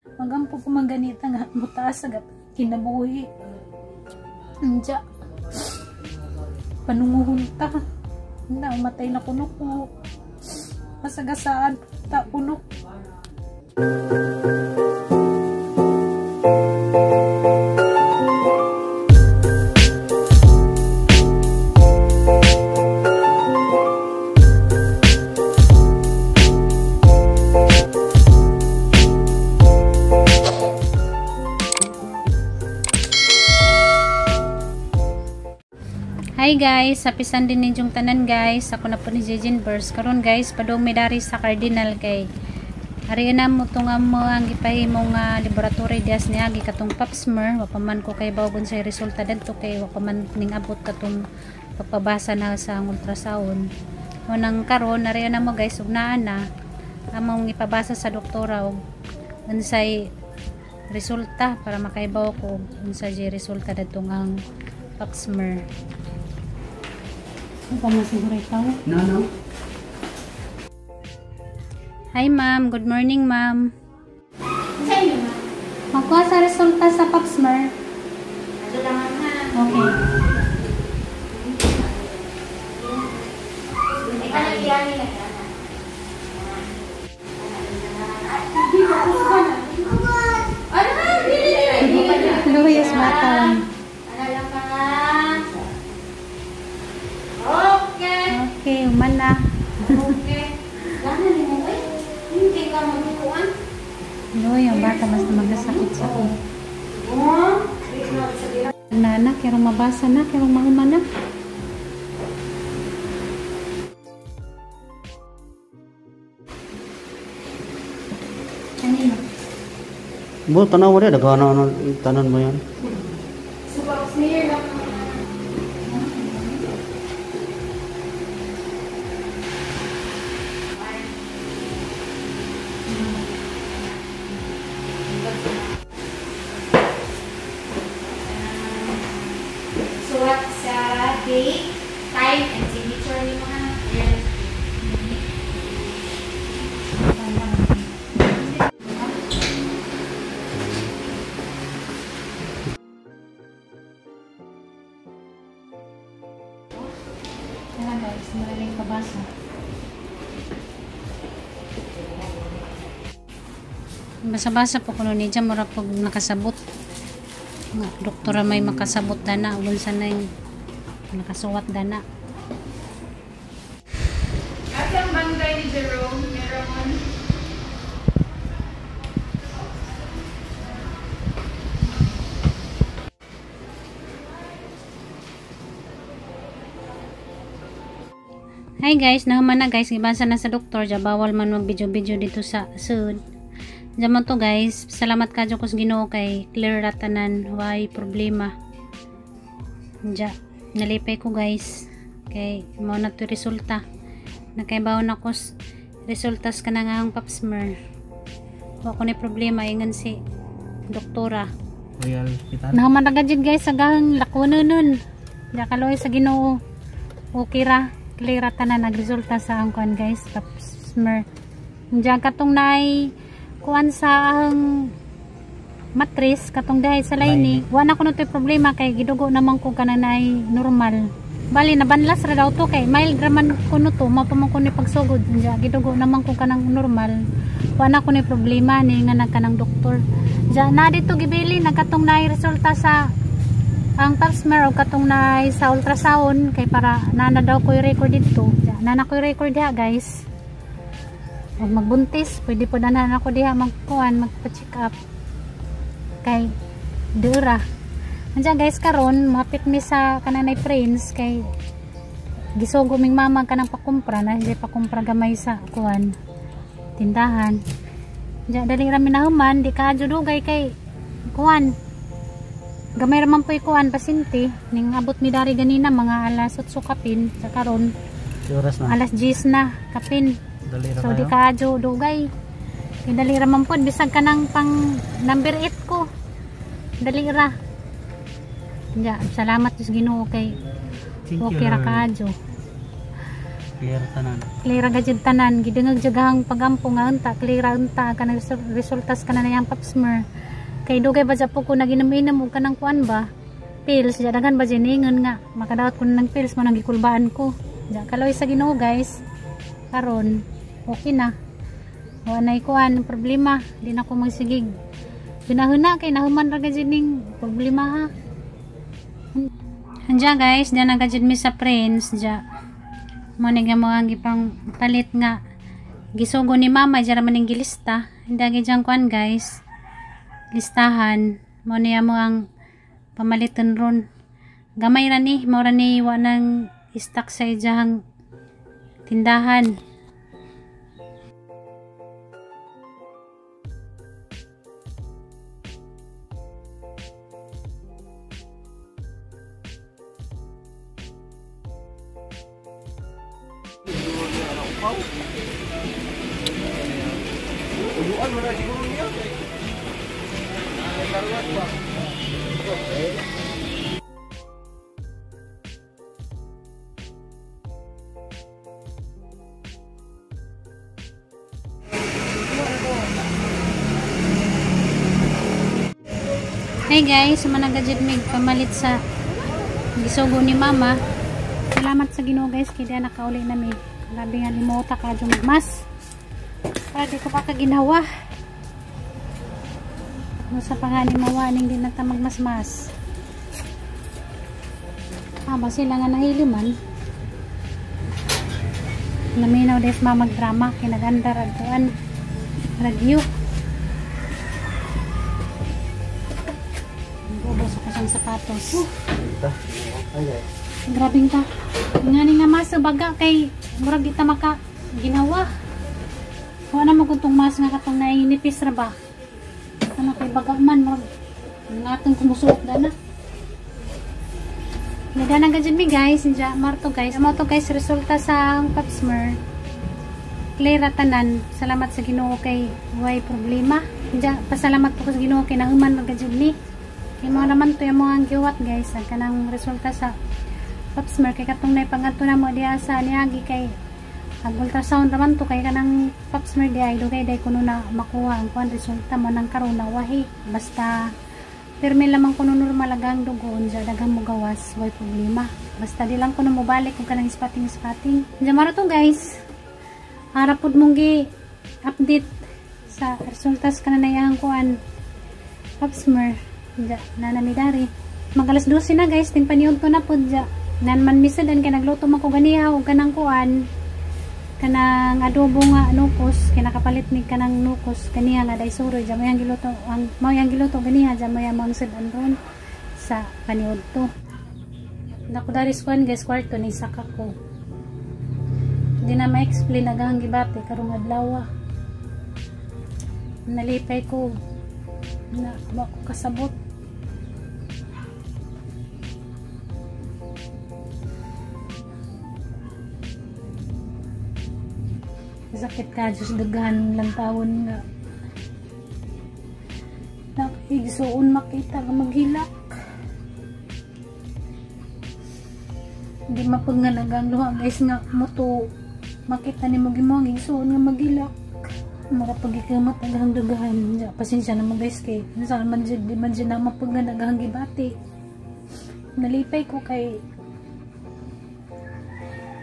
Magampo ko man ganita nga mutaas sa kinabuhi. Anja. Panunguhon ta. Na matay na kuno ko. Masagasaan ta kuno. Hi guys, happy Sunday ninyong tanan guys. Ako na po ni Jejin Burst. Karon guys, padung mi dari sa Cardinal kay ari na mo tong amo ang gipahimo nga laboratory dias niagi katong pap smear. Wa pa man ko kay bawgon sa resulta dadto kay wa pa man ning abot katong pagpabasa na sa ultrasound. Unang karon ari na mo guys, ug naa na among ipabasa sa doktora og unsay resulta para makaibaw ko unsa jay resulta dadto ang pap smear. Ano pa siguro ikaw? No, no. Hi ma'am, good morning ma'am. Magkuha sa resulta sa pap smear. Okay. Luyas bata. Okay, human na. Okay. Hindi ka magkukuan. No, yung bata mas magkasakit sa ko. Nana, kaya mabasa na, kaya mahuman na. Kanino? Bo, tanaw mo rin. Nagana, tanan mo yan. Suwat sa date, time, and signature ni mga. Yes. Tara guys, maraming pabasa. Basa-basa po kuno niya, mura po nakasabot. Nga, doktora may makasabot dana, unsa na yung nakasuwat dana. At ang bangkay ni Jerome, meron. Hi guys, nahuman na guys, gibasa na sa doktor, ja bawal man mag video-video dito sa sud. Diyan mo to guys, salamat kadyo kus Ginoo kay clear ra tanan, way problema. Diya, nalipay ko guys kay mao na to resulta. Nakaibaw na ko resultas kana nga ang pap smear. Wa ko ni problema ingon si doktora. Royal Hospital. Nahuman ra gajud guys sa gahang lakunon nun. Diya kaloy sa Ginoo. Okay ra, clear ra tanan nagresulta sa ang kuan guys, pap smear. Diya katong naay kuan sa ang matris katong dahi sa lining, wa na kuno toy problema kay gidugo naman ko kana naay normal. Bali nabanlas ra daw to kay mild ra man kuno to, mao pa man kuno pagsugod. Diya gidugo naman ko kanang normal, wa na kuno problema ni nga nagkanang doktor. Diya na dito gibili nagkatong naay resulta sa ang pap smear o katong naay sa ultrasound kay para nana daw koy record didto. Diya nana koy record diha guys. Huwag magbuntis, pwede po na ako diha magkuan, magpa-check up kay dura. Andiyan guys karon mapit mi sa kananay Prince kay gisugo ming mama kanang pakumpra na hindi pakumpra gamay sa kuan tindahan. Diyan dali ra mi nahuman, di ka dugay kay kuan. Gamay ra man poy kuan pasinti ning abot mi dari ganina mga alas 8 kapin sa karon. Oras na. Alas 10 na kapin. So di ka dugay. Kay dali ra man pod bisag kanang pang number 8 ko. Dali ra. Ja, salamat sa Ginoo kay okay ra kaadyo. Clear tanan. Clear ga jud tanan, gidungag jud ang pagampo nga unta, clear unta kanang resultas kana na yang pap smear. Kay dugay ba po ko naginom-inom og kanang kuan ba? Pills, ja daghan ba jiningon nga makadaot ko ng pills mo nang gikulbaan ko. Ja kaloy sa Ginoo guys. Karon okay na. Wa nay kuan problema, di na ko magsigig. Ginahuna kay nahuman ra gid ning problema ha. Anja guys, diyan na gid mi sa friends ja. Mo ni nga mo ang gipang palit nga gisugo ni mama dira man ning gilista. Hindi gi jang kuan guys. Listahan mo niya mo ang pamaliton ron. Gamay ra ni, mao ra ni wa nang stock sa ijahang tindahan. Hey guys, managajid mig pamalit sa gisugo ni mama. Salamat sa Ginoo guys kay diya nakauli na mi. Grabe nga limota ka mas. Para di ko pa kaginawa. No sa pangani mawa ning di na ta magmasmas. Ah, basi lang nga nahili man. Naminaw des ma magdrama kay nagandar adtuan radyo. Bubos ako sa sapatos. Grabing ka. Ngani nga mas baga kay murag di ta maka ginawa. Wa na mo kuntong mas nga katong nainipis ra ba. Ano kay baga man murag ngatong kumusuot dana. Nagana ka dyan mi guys, inja marto guys. Amo to guys resulta sa pap smear. Clear tanan. Salamat sa Ginoo kay way problema. Inja pasalamat po ko sa Ginoo kay nahuman man ka dyan ni. Kay mo naman to yung mga giwat guys, ang kanang resulta sa pap smear kay katong naipangadto na mo diha sa niagi kay ag ultrasound raman to kay kanang pap smear diha dugay day kuno na makuha ang kuan resulta mo nang karon na wahi. Basta pirmi lamang kuno normal ang dugo unja daghan mo gawas way problema. Basta di lang kuno mobalik kung kanang spotting. Unja maro to guys. Ara pud mong gi update sa resulta sa kanang kuan pap smear. Ja, nanamidari. Mag alas 12 na guys, timpaniod ko na po ja. Nan man misadan kay nagluto man ko ganiha og kanang kuan kanang adobo nga nukos kay nakapalit mi kanang nukos kaniya nga day suroy ja moyang giluto ang moyang giluto ganiha ja moyang mang sudan ron sa paniod to. Nako daris kuan guys kwarto ni saka ko. Di na ma-explain agahang gibati karong adlaw. Nalipay ko na wa ko kasabot. Sakit ka Diyos daghan lang tawon nga nakigsuon makita nga maghilak. Hindi mapagngalagang luha guys nga muto makita ni mo gimo ang igsuon nga maghilak. Mura pagikamat agahang daghan. Pasensya na mo guys kay saan man jud di man jud na mapagngalagang gibati. Nalipay ko kay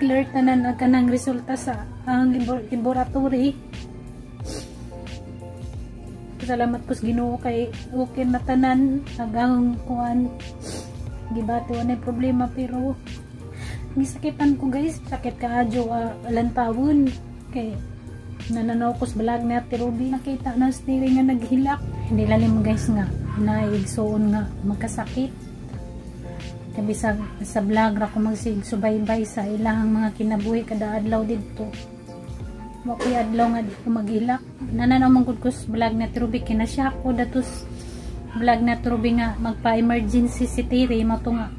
clear tanan ang kanang resulta sa ang laboratory. Salamat ko sa Ginoo kay okay na tanan agang kuan gibati wala problema pero gisakitan ko guys, sakit kaadyo lantawon kay nananaw ko sa balag ni Ate Ruby nakita na steering nga naghilak. Hindi lalim guys nga naigsuon nga magkasakit. Bisag sa vlog ra ko magsig subaybay sa ilahang mga kinabuhi kada adlaw didto. Wa koy adlaw nga di ko maghilak. Nananaw man gud ko sa vlog na Ruby kinasya ko datos vlog na Ruby nga magpa-emergency si Tiri mo to nga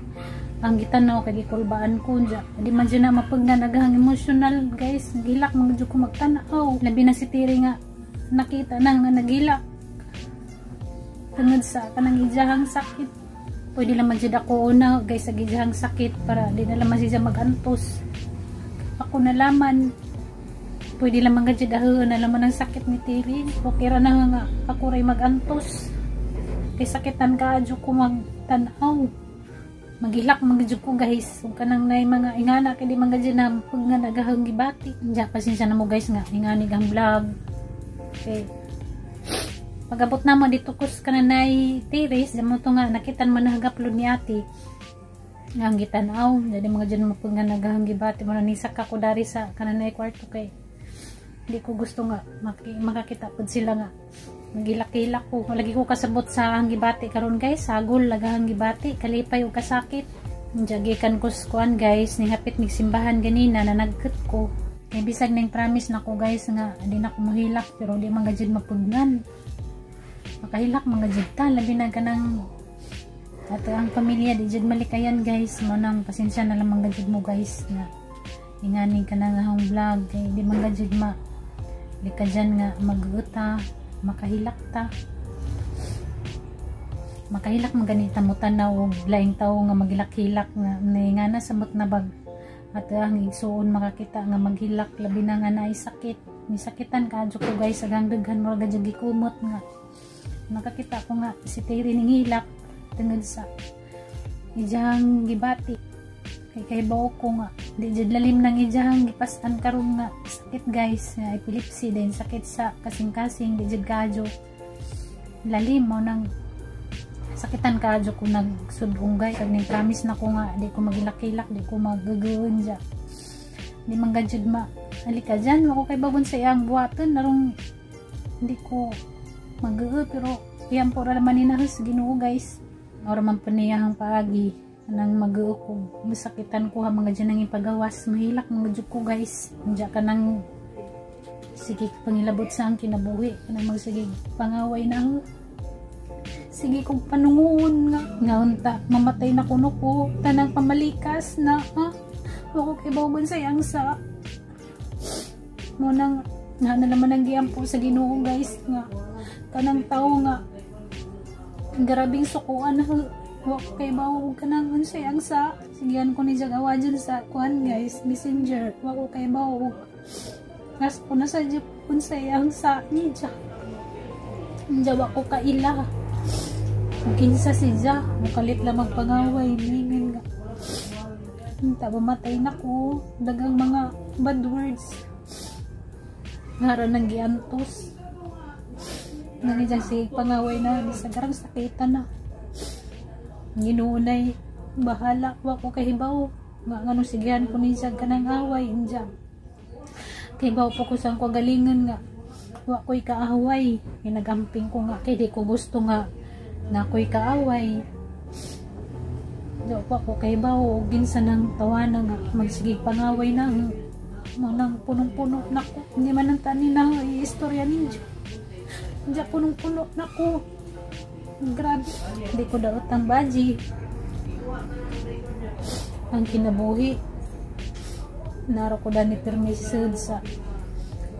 ang gitanaw kay gikulbaan ko unja. Di man jud na mapagnanagahang emotional guys, naghilak man jud ko magtan-aw. Labi na si Tiri nga nakita na nga naghilak tungod sa kanang ijahang sakit. Pwede lang man jud ako una guys sa gijahang sakit para di na lang man siya magantos. Ako nalaman. Pwede lamang ka dyan na laman ang sakit ni Terry. Okay ra na nga ako ray magantos. Kay sakitan ka adyo ko magtanaw. Maghilak magyud ko, guys. Ug kanang nay mga ingana kay di man gud na pag nga nagahang gibati. Diya, pasensya na mo, guys, nga ingani ang vlog. Okay. Pagabot na mo dito kus kananay Teres, di mo to nga nakitan man nag-upload ni ate nga ang gitanaw. Jadi mga dyan mo pag nga nagahang gibati mo na nisaka ko dari sa kananay kwarto kay hindi ko gusto nga makakita pud sila nga nagilak-ilak ko. Lagi ko kasabot sa ang gibati karon, guys. Sagol lagahang gibati, kalipay og kasakit. Jagikan ko sa kuan, guys, nihapit mig simbahan ganina na nagkit ko. Kay bisag ning promise nako, guys, nga di na ko mohilak, pero di man gajud mapugnan. Makahilak mga jud ta, labi na kanang ato ang pamilya, di jud malikayan, guys. Mo nang pasensya na lang mga jud mo, guys, nga ingani ka na nga akong vlog kay di man gajud ma lika dyan nga maguta, makahilak ta, makahilak maganita mo tanaw og laing tawo nga maghilak-hilak nga nga na samot na bag at ang igsuon makakita nga maghilak, labi na nga naay sakit. May sakitan kaadyo ko, guys, agang daghan, mura gadyo gikumot nga nakakita ko nga si Terry ning hilak tungod sa ijahang gibati kay kay ko nga di jud lalim nang ijahang gipasan karon nga sakit, guys, nga epilepsy din, sakit sa kasing-kasing, di jud kaadyo lalim. Mo nang sakitan kaadyo ko nagsudong, guys. Kag ning promise na ko nga di ko magilak-hilak, di ko magagawin dya, di man gajud ma alika dyan wako kay babon sa iyang buhaton narong hindi ko mag, pero iyan po ra naman ninahos Ginoo, guys. Ora man po niya ang paagi nang mag ko masakitan ko ha mga dyan ang ipagawas, mahilak mga jud ko, guys. Diya ka nang sige pangilabot sa ang kinabuhi kanang magsige pangaway na ho. Sige kong panunguon nga nga unta mamatay na kuno ko tanang pamalikas na ha wako kay bawgon sa iyang sa mo nang nga na naman ang giampo sa Ginoo, guys, nga kanang tao nga grabing sukuan ha wa kay bawo kanang unsay ang sa sigihan ko ni jag awa dyan sa kuan, guys, Messenger. Wa ko kay bawo ngas ko na sa jeep unsay ang sa ni ja. Wa ko kaila kung kinsa si ja, mukalit lang magpangaway mingon nga unta mamatay na ko, dagang mga bad words ngara nang giantos nang dyan si pangaway na sa garang sakitan na. Ginuunay bahala, wa ko kahibaw nga ngano sigihan ko ni siya kanang away. Inja kay baw po ko sa kagalingon nga wa ko'y kaaway. Ginagamping ko nga kay di ko gusto nga na ako'y kaaway. Wa ko kay baw ginsa nang tawana nga magsigig pangaway na mo nang punong-puno na ko. Hindi man ang tani na istorya ninyo. Diya punong-puno na ko, grabe, hindi ko daot ang baji ang kinabuhi. Naro ko dani permisod sa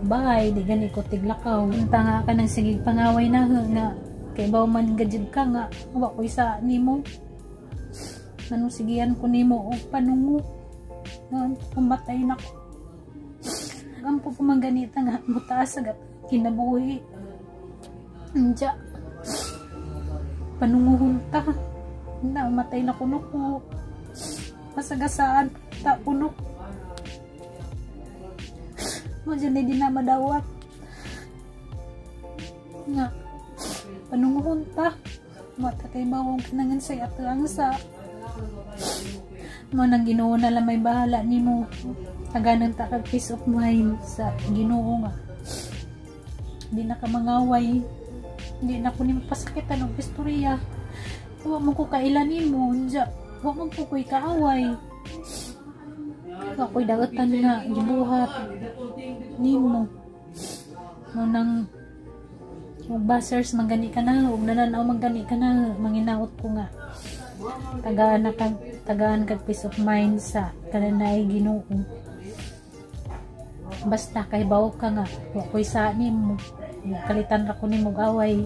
bahay, di gani ko tiglakaw. Unta nga ka ng sigig pangaway na nga kay baw man gajud ka nga wa ko isa nimo nganong sigihan ko nimo og panungo nga pumatay na ko. Gampo ko man ganita nga mutaas agat kinabuhi. Anja panunguhon ta na matay na kuno ko, masagasaan ta kuno mo dyan di na madawat nga panunguhon ta mata kay bawong kinangan sa ang sa mo nang Ginoo na lang may bahala nimo. Taganan ta kag peace of mind sa Ginoo nga di na ka mangaway, di na ko nimo pasakitan og istorya. Wa mo ko kaila nimo. Unja wa mo ko ko'y kaaway. Ako'y dagatan nga gibuhat nimo mo nang og buzzers manggani ka na og nananaw manggani ka na. Manginaot ko nga tagaan na kag tagaan kag peace of mind sa kananay Ginoo. Basta kay bawo ka nga wa ko'y sa nimo, kalitan ra ko nimo og away,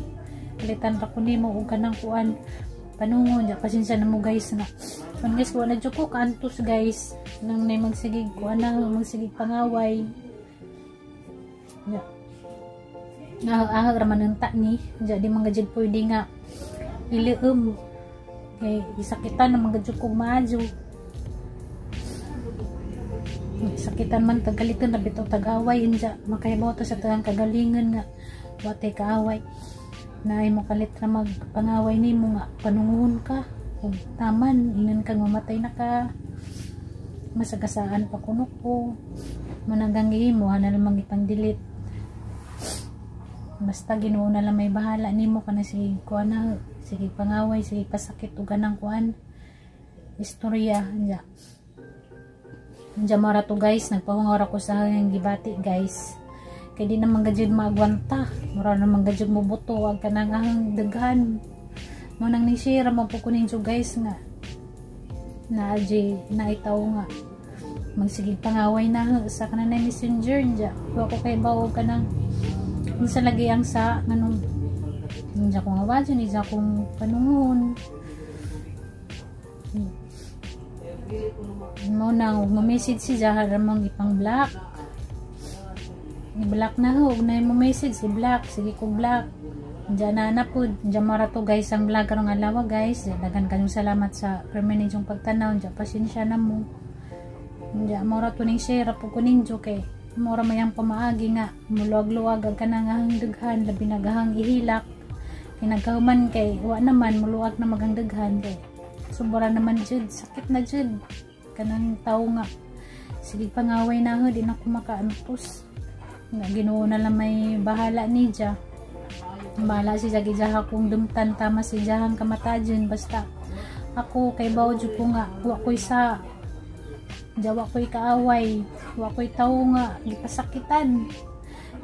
kalitan ra ko nimo og kanang kuan panungon. Ja, pasensya na mo, guys, nga kuan, guys, wala jud ko kaantos, guys. Nang nay magsigig kuan na, magsigig pangaway. Ya. Ahag raman unta ni. Diya di mga jud pwede nga ilium. Kay isakitan ng mga jud kog maadyo. Sakitan man tagalitan na bitaw tagaway inja makahibaw ta sa tagang kagalingan nga wa tay kaaway naay mo kalit ra magpangaway nimo nga panunguhon ka ug taman ingon kang mamatay na ka, masagasaan pa kuno ko mananggang gihimo na lamang ipang delete. Basta Ginoo na lang may bahala nimo kana, sige kuan na, sige pangaway, sige pasakit ug ganang kuan istorya nya. Diyan mara to guys, nagpahungaw ko sa hanggang gibati guys. Kay di naman gajud maagwanta. Mura naman gajud mo buto ang kanang ahang daghan. Mo nang ni share mo po kunin so guys nga. Na aj na itaw nga. Magsigig pangaway na sa kanan na messenger niya. Wa ko kay bawo kanang unsa lagi ang sa nganong niya kong awadyo niya kong panungon. Mo nang og mo-message si Jahar ramang ipang block. I-block na ho, og na mo message i-block, sige ko block. Diyan na na pud, diyan mara to guys ang vlog karong adlaw guys. Diyan daghan kayong salamat sa permanent yung pagtanaw, diyan pasensya na mo. Diyan mara to ning share po ko ninyo kay mura mayang pamaagi nga muluwag-luwag ang kanang ahang daghan, labi na gahang ihilak. Kay nagkahuman kay wa naman muluwag na magang daghan kay sobra naman jud, sakit na jud kanang tao nga sige pangaway na ho, di na ko makaantos nga Ginoo na lang may bahala niya. Bahala si Jagi Jaha kung dumtan tama si Jahang kamatajon, basta ako kay bawo jud ko nga wa ko'y sa jawa ko'y kaaway, wa ko'y tao nga gipasakitan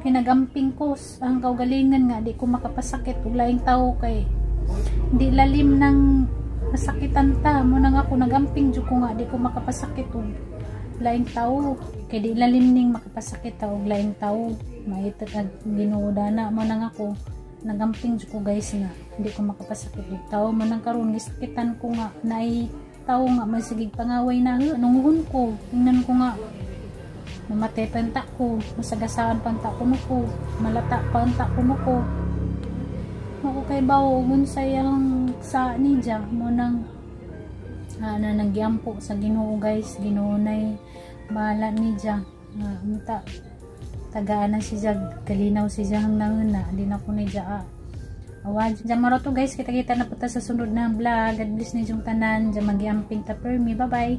kay nagamping ko ang kaugalingan nga di ko makapasakit og laing tao kay di lalim ng masakitan ta mo nang ako nagamping jud ko nga di ko makapasakit og laing tao kay di lalim ning makapasakit ta og laing tao maitat ag Ginoo dana mo nang ako nagamping jud ko guys nga di ko makapasakit og tao mo nang karon gisakitan ko nga naay tao nga masigig pangaway na nunguhon ko ingnan ko nga mamatay panta ko, masagasaan panta ko ko, malata panta ko ko. Ako kay bawo unsay ang sa nidya mo nang na nagyampo sa Ginoo guys. Ginoo nay bahala nidya nga unta tagaan na si Jag kalinaw si Jahang nanguna di na ko nidya awad diyan maro to guys. Kita-kita na po ta sa sunod na vlog. God bless ninyong tanan. Diyan magiamping ta permi. Bye bye.